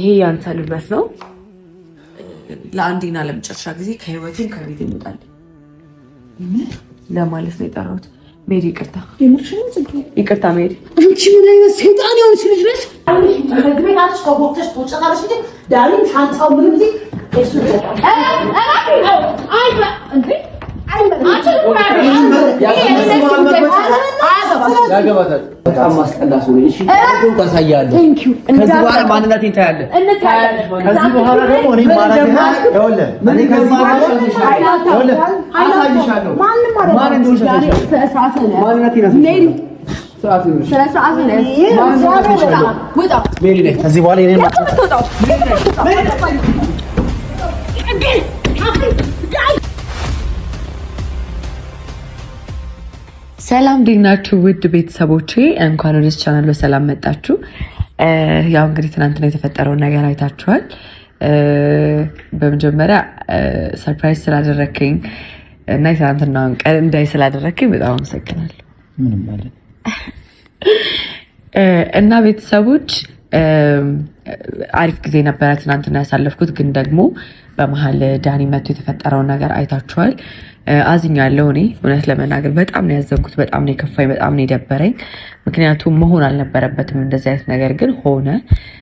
ይሄ ያንተ ንብረት ነው። ለአንዴና ለመጨረሻ ጊዜ ከህይወቴም ከቤት ይወጣል ለማለት ነው የጠራሁት። ሜሪ ይቅርታ፣ ይቅርታ ሜሪ። አንቺ ምን አይነት ሴጣን የሆንሽ ልጅ ነሽ? ያገባታል። በጣም ማስጠላ ሰው ነኝ። እሺ ታሳያለህ። ከዚህ በኋላ ማንነቴን ታያለህ። ከዚህ በኋላ ደግሞ እኔ ማረግህ እኔ ከዚህ በኋላ አሳይሻለሁ። ማን እንደሆንሽ ማንነቴን አሳይሻለሁ። ከዚህ በኋላ እኔን ሰላም እንዴት ናችሁ? ውድ ቤተሰቦቼ እንኳን ወደ ቻናል በሰላም መጣችሁ። ያው እንግዲህ ትናንትና የተፈጠረውን ነገር አይታችኋል። በመጀመሪያ surprise ስላደረከኝ እና የትናንትናውን ቀን እንዳይ ስላደረከኝ በጣም አመሰግናለሁ። ምንም ማለት እና ቤተሰቦች አሪፍ ጊዜ ነበረ ትናንትና ያሳለፍኩት። ግን ደግሞ በመሀል ዳኒ መቶ የተፈጠረውን ነገር አይታችኋል። አዝኛለሁ። እኔ እውነት ለመናገር በጣም ነው ያዘንኩት፣ በጣም ነው የከፋኝ፣ በጣም ነው የደበረኝ። ምክንያቱም መሆን አልነበረበትም እንደዚህ አይነት ነገር ግን ሆነ።